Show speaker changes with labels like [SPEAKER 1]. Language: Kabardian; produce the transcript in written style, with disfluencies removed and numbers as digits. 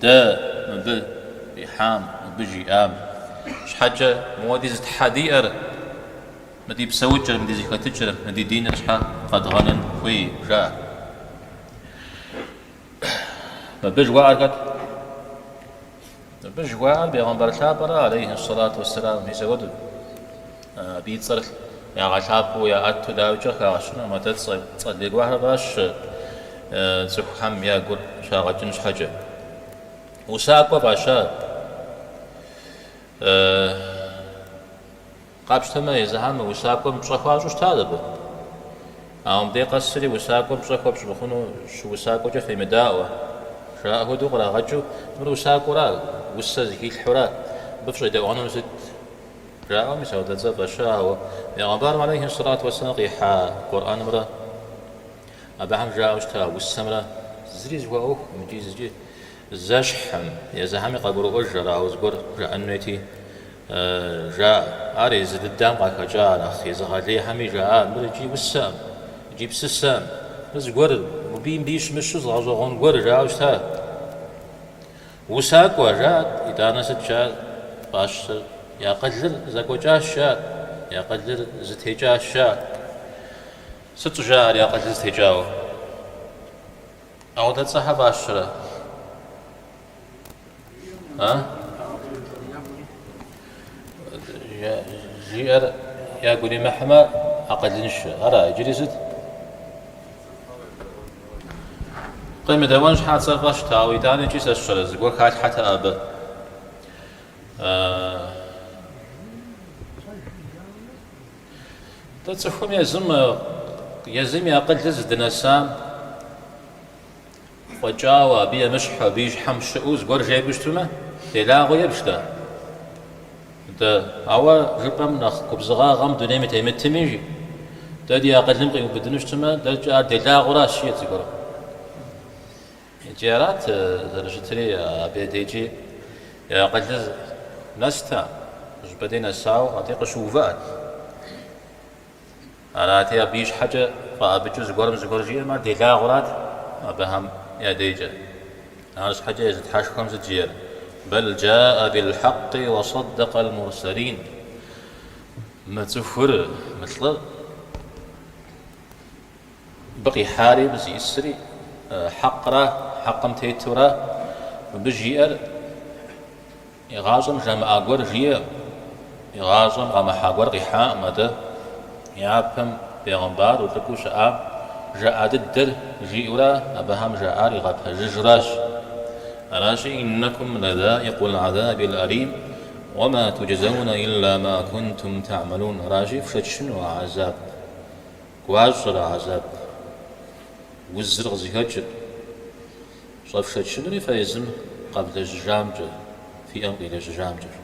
[SPEAKER 1] Дэ мыбы къихьам, мыбы жиӏам щхьэкӏэ мыуэдиз тхьэ диӏэр, мы ди псэукӏэр, мы ди зэхэтыкӏэр, мы ди диныр щхьэ къэдгъэнэн хуей, жаӏэ. Мыбы жыхуаӏэр хэт? Мыбы жыхуаӏэр бегъымбар лъапӏэра, алейхи сэлату уэсселам, мис апхуэдэу. Абы и цӏэр ягъэлъапӏэу, яӏэту дауикӏэ къыхагъэщынукъым, атӏэ цӏэ, цӏэ лей гуэрхэр фӏащ цӏыхухэм я гур щагъэкӏын щхьэкӏэ. Усакӏуэ фӏаща. Къапщтэмэ, езыхэм усакӏуэм пщӏэ хуащӏу щытащ абы. Ауэ мыбдей къэсри усакӏуэм пщӏэ хуэпщӏ мыхъуну щыусакӏуэкӏэ фемыдаӏуэ. Жаӏэ хуэдэу кърагъэкӏыу, мыр усакӏуэра, усэ зыхилъхьэура, мыбы фыщӏедэӏуэнур сыт? Жаӏэу мис апхуэдэ цӏэ фӏаща, ауэ Бегъымбарым алейхи сэлату уэсселам къихьа Къурӏэнымрэ абыхэм жаӏэу щыта усэмрэ зыри зэхуаӏуэхукъым икӏи зыкӏи зэщхькъым, езыхэми къагурыӏуэж ар, ауэ зыгуэр жаӏэн хуейти, жаӏэ. Ар езы дыдэм къахэкӏа нэхъ езыгъэлейхэми жаӏа, мыр икӏи усэкъым, икӏи псысэкъым, мыр зыгуэр, мыбыи мыбыи щымыщу зы гъэщӏэгъуэн гуэр жаӏэу щыта. Усакӏуэ, жаӏэт, итӏанэ сыт жаӏэт, фӏащыр, и акъылыр зэкӏуэкӏащ, жаӏэт, и акъылыр зытекӏащ, жаӏэт. Сыт щӏыжаӏэр и акъылыр зытекӏауэ? Ауэдэ цӏэхэр фӏащрэ? А? Жиӏэр ягу иримыхьмэ, акъылыншэ. Ара, иджыри сыт? Къемыдэӏуэн щхьа цӏэр фӏащт, ауэ итӏанэ икӏи сэ сщӏэрэ, зыгуэр халъхьэтэкъэ абы. Дэ цӏыхум езым, езым и акъылыр зыдынэсам фӏэкӏауэ, абы емыщхьу, абы и щхьэм щыӏэу зыгуэр жепӏэу щытмэ, делагъэу ебж дэ. Дэ, ауэ жыпӏэм нэхъ губзыгъагъэм дунейм и темытми, жи, дэ ди акъылым къиубыдыну щытмэ, дэркӏэ ар делагъэуращ, жиӏэт зыгуэрым. Икӏи арат зэрыщытри, абы я дежкӏи и акъылыр нэста, щӏыпӏэ дей нэсауэ, абдей къыщыувыӏэт. Арати, абы и щхьэкӏэ фӏэӏэбыкӏыу зыгуэрым зыгуэр жиӏэмэ, ар делагъэурат абыхэм я дежкӏэ. Арщхьэкӏэ езы Тхьэшхуэм сыт жиӏэр? Бэл джаӏэ билхьэкъи уэ саддэкъэл мурсэлин. Мы цӏыхур, мы лӏыр, Мыбы къихьари, мыбы зиӏысри хьэкъра, хьэкъым тетура, мыбы жиӏэр игъащӏэм жамыӏа гуэр жиӏэкъым, игъащӏэм къамыхьа гуэр къихьакъым, атӏэ япэм бегъымбару, лӏыкӏуэу щыӏам жаӏа дыдэр жиӏэура, абыхэм жаӏар игъэпэжыжуращ. Аращи, иннэкум лэзаикъул гьэзабил алим, уэ ма туджзэунэ илла ма кунтум та'мэлун. Аращи, фшэчыну а гьэзаб. Гуащӏэр, а гьэзаб узыр къызыхэкӏыр, щӏэфшэчынури фэ езым къэвлэжьыжамкӏэ, фи ӏэм къилэжьыжамкӏэщ.